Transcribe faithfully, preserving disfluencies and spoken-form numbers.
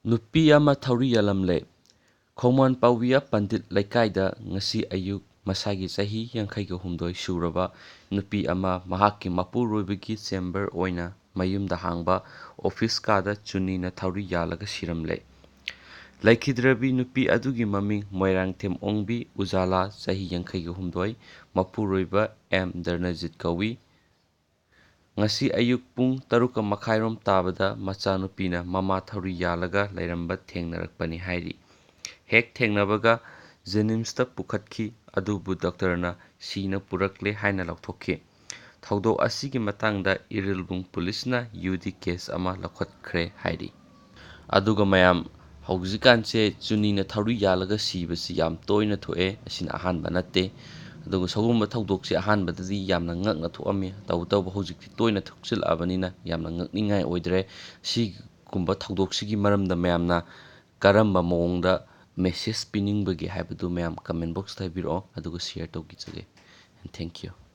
ꯅꯨꯄꯤ ꯑꯃ ꯊꯧꯔꯤ ꯌꯥꯜꯂꯝꯂꯦ꯫ ꯈꯣꯡꯃꯥꯟ ꯄꯥꯎꯕꯤꯌꯥ ꯄꯟꯗꯤꯠ ꯂꯩꯀꯥꯏꯗ ꯉꯁꯤ ꯑꯌꯨꯛ ꯃꯁꯥꯒꯤ ꯆꯍꯤ ꯌꯥꯡꯈꯩꯒ ꯍꯨꯝꯗꯣꯏ ꯁꯨꯔꯕ ꯅꯨꯄꯤ ꯑꯃ ꯃꯍꯥꯛꯀꯤ ꯃꯄꯨꯔꯣꯏꯕꯒꯤ ꯆꯦꯝꯕꯔ ꯑꯣꯏꯅ ꯃꯌꯨꯝꯗ ꯍꯥꯡꯕ ꯑꯣꯐꯤꯁ ꯀꯥꯗ ꯆꯨꯅꯤꯅ ꯊꯧꯔꯤ ꯌꯥꯜꯂꯒ ꯁꯤꯔꯝꯂꯦ꯫ ꯂꯩꯈꯤꯗ꯭ꯔꯕꯤ ꯅꯨꯄꯤ ꯑꯗꯨꯒꯤ ꯃꯃꯤꯡ ꯃꯣꯏꯔꯥꯡꯊꯦꯝ ꯑꯣꯡꯕꯤ ꯎꯖꯥꯂꯥ, ꯆꯍꯤ ꯌꯥꯡꯈꯩꯒ ꯍꯨꯝꯗꯣꯏ, ꯃꯄꯨꯔꯣꯏꯕ ꯑꯦꯝ ꯗꯔꯅꯖꯤꯠ ꯀꯧꯏ꯫ ꯉꯁꯤ ꯑꯌꯨꯛ ꯄꯨꯡ ꯇꯔꯨꯛꯀ ꯃꯈꯥꯏꯔꯣꯝ ꯇꯥꯕꯗ ꯃꯆꯥꯅꯨꯄꯤꯅ ꯃꯃꯥ ꯊꯧꯔꯤ ꯌꯥꯜꯂꯒ ꯂꯩꯔꯝꯕ ꯊꯦꯡꯅꯔꯛꯄꯅꯤ ꯍꯥꯏꯔꯤ꯫ ꯍꯦꯛ ꯊꯦꯡꯅꯕꯒ ꯖꯦꯅꯤꯝꯁꯇ ꯄꯨꯈꯠꯈꯤ, ꯑꯗꯨꯕꯨ ꯗꯣꯛꯇꯔꯅ ꯁꯤꯅ ꯄꯨꯔꯛꯂꯦ ꯍꯥꯏꯅ ꯂꯧꯊꯣꯛꯈꯤ꯫ ꯊꯧꯗꯣꯛ ꯑꯁꯤꯒꯤ ꯃꯇꯥꯡꯗ ꯏꯔꯤꯜꯕꯨꯡ ꯄꯨꯂꯤꯁꯅ ꯌꯨ ꯗꯤ ꯀꯦꯁ ꯑꯃ ꯂꯧꯈꯠꯈ꯭ꯔꯦ ꯍꯥꯏꯔꯤ꯫ ꯑꯗꯨꯒ ꯃꯌꯥꯝ, ꯍꯧꯖꯤꯛꯀꯥꯟꯁꯦ ꯆꯨꯅꯤꯅ ꯊꯧꯔꯤ ꯌꯥꯜꯂꯒ ꯁꯤꯕꯁꯤ ꯌꯥꯝ ꯇꯣꯏꯅ ꯊꯣꯛꯑꯦ꯫ ꯑꯁꯤꯅ ꯑꯍꯥꯟꯕ ꯅꯠꯇꯦ꯫ ꯑꯗꯨꯒ ꯁꯒꯨꯝꯕ ꯊꯧꯗꯣꯛꯁꯦ ꯑꯍꯥꯟꯕꯗꯗꯤ ꯌꯥꯝꯅ ꯉꯛꯅ ꯊꯣꯛꯑꯝꯃꯤ꯫ ꯇꯧꯕꯇꯕꯨ ꯍꯧꯖꯤꯛꯇꯤ ꯇꯣꯏꯅ ꯊꯣꯛꯆꯤꯜꯂꯛꯑꯕꯅꯤꯅ ꯌꯥꯝꯅ ꯉꯛꯅꯤꯡꯉꯥꯏ ꯑꯣꯏꯗ꯭ꯔꯦ꯫ ꯁꯤꯒꯨꯝꯕ ꯊꯧꯗꯣꯛꯁꯤꯒꯤ ꯃꯔꯝꯗ ꯃꯌꯥꯝꯅ ꯀꯔꯝꯕ ꯃꯑꯣꯡꯗ ꯃꯦꯁꯦꯖ ꯄꯤꯅꯤꯡꯕꯒꯦ ꯍꯥꯏꯕꯗꯨ ꯃꯌꯥꯝ ꯀꯃꯦꯟ ꯕꯣꯛꯁꯇ ꯍꯥꯏꯕꯤꯔꯛꯑꯣ, ꯑꯗꯨꯒ ꯁꯤꯌꯔ ꯇꯧꯈꯤꯖꯒꯦ꯫ And thank you.